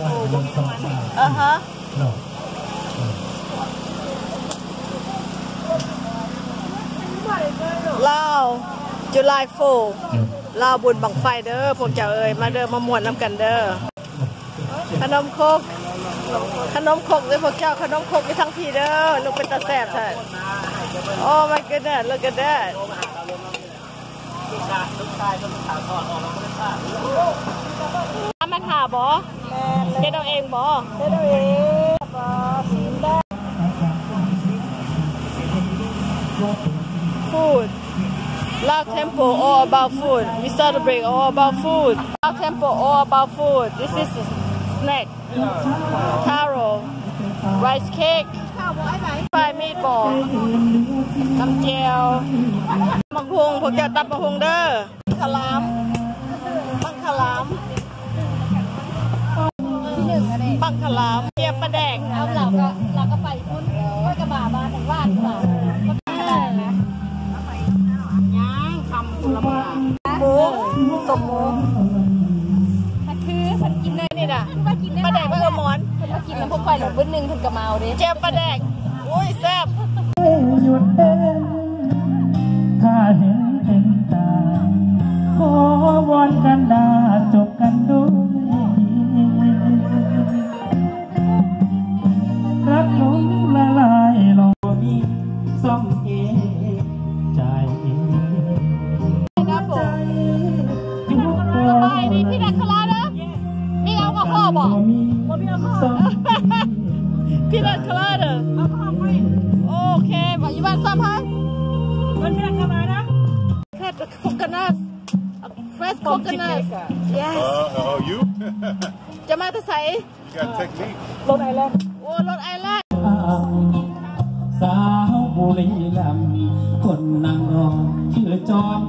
ອ່າຮະ ລາວ July four ລາວບຸນບັ້ງໄຟເດີພວກເຈົ້າເອີຍ ມາເດີ ມາມ່ວນນຳກັນເດີ. ຂະໜົມຄົກ ຂະໜົມຄົກເດີພວກເຈົ້າ ຂະໜົມຄົກຢູ່ທາງພີ້ເດີ. ລູກເປັນຕາແຊບແທ້. Oh my goodness, look at that. ເອົາມາຖ້າບໍ? ແມ່ນ ເຮັດເອົາເອງບໍ? ເຮັດເອົາເອງ. Food. Lao Temple all about food. We celebrate all about food. Lao Temple all about food. This is snack. Taro. Rice cake. Fried meatball. ຕຳແຈ່ວ. ໝາກຫຸ່ງ ພວກເຈົ້າຕຳໝາກຫຸ່ງເດີ. ຂະຫຼາມ ບັກຂະຫຼາມ ບັກຂະຫຼາມ ເກັບປາແດກ ເອົາ ລາວກໍ ລາວກໍໄປພຸ້ນ ຂ້ອຍກໍມາບ້ານ ບ້ານ ບ້ານ ຍ່າງຄຳພຸ້ນລະບໍ່ ສົມມຸດ ມັນຄືເພິ່ນກິນໄດ້ນີ້ນະ ປາແດກ ປາແດກ ປາແດກ ເອີໝອນ ເພິ່ນມາກິນນຳພວກຂ້ອຍລະບຶດໜຶ່ງ ເພິ່ນກໍເມົາເດ້ ແຈ່ວປາແດກ ໂອ້ຍ ແຊບ. ຢຸດເດີ ຖ້າເຫັນເປັນຕາ ຂໍວອນກັນດາ ຈົບກັນດ້ວຍດີ ລັກຫຼົງລະລາຍ ລອງມີຊ່ອງເອໃຈ ສະບາຍດີ Pina Colada. ມີແອລກໍຮໍບໍ່? ບໍ່ມີແອລກໍຮໍ. Pina Colada. Alcohol free. ໂອເຄ But you want some, huh? Want Pina Colada? Fresh coconut. Fresh coconut. Yes. Uh, oh, you? ເຈົ້າມາແຕ່ໃສ? You got technique. ລົດໄອແລນ. ໂອ້ ລົດໄອແລນ. ສາວບຸຣີລຳ ຄົນນັ່ງລໍ ຊື່ຈອນ.